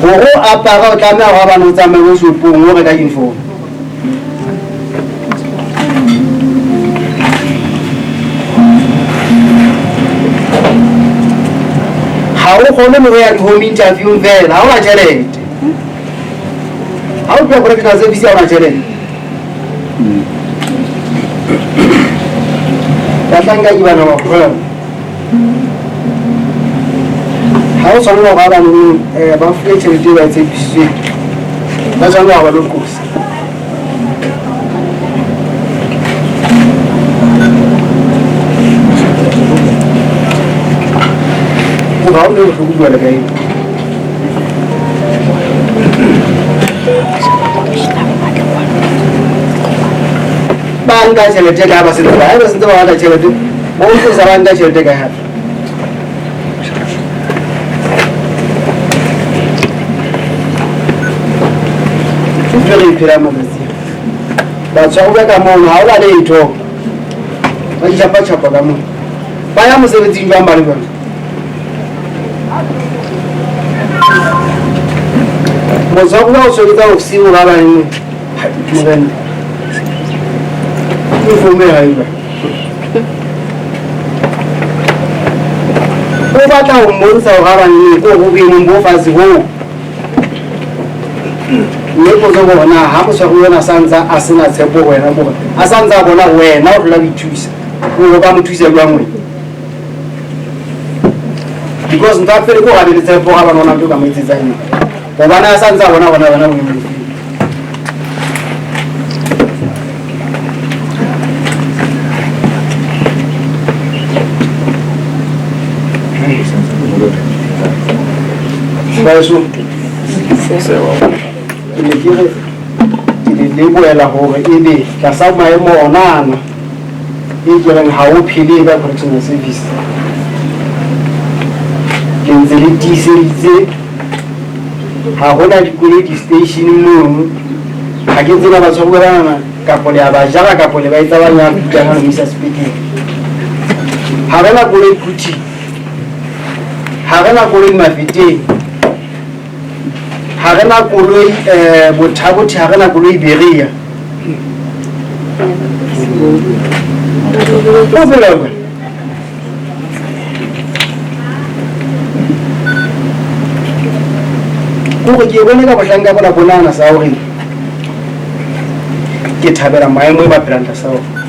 Hore o apara o tlameha hore bane o tsamaye o shopong o reka uniform. Ha o kgone le ho ya di-home interviewng fela, ha o na tjhelete. Ha o tloha correctional service ha o na tjhelete. Bahlanka ke bana ba kgwebo. Ha o tshwanela hore ba baneng ba fuwe tjhelete e ba e tshepisitsweng, ba tshwanela hore ba lo qosa. Hoba ha o ne bohloko jwale ka eng? Ba nka tjhelete kae ba sentse ba haeba sentse ba batla tjhelete ba o tlosa ba nka tjhelete kae hape? Ntho e re e phelang matsatsi a. Batshwaruwa ka mono ha ho na letho. Ba itjhapatjhapa ka mono. Ba ya mosebetsing jwang ba le jwang? Motshwaruwa o tshwanetse ofising ba bang morena. Ke founu ya hae jwang? O batla ho mmontsha hore a baneng ko ho boemong bo fatshe hoo. Mme potso ke hore na ha motshwaruwa ona sa ntse a sena tshepo ho wena kore a sa ntse a bona wena o hlola o ithusa. O ka mo thusa jwang wena? Because ntho ya pele ke hore a be le tshepo ga bana ona ntho ka mo etsetsang yona. Hobane a sa ntse a bona bona wena boemong. Baeso, ke ne ke re ke le lebohela hore ebe tlasa maemo ona ana e ke reng ha o phele ka correctional service le ntse le tiiseditse ha hona dikoloi di-station mono ha ke tsena batshwaruwa banana kapo le a ba jara kapo le ba etsa ba nya kutana le mo isa sepetlele. Ha re na koloi Quthing, ha re na koloi Mafeteng, ha re na koloi Bothabothe, ha re na koloi Berea. O phela jwang? Kore ke bone ka bohlanka bona bonana sa hore ke thabela maemo e ba phelang tlasa ona.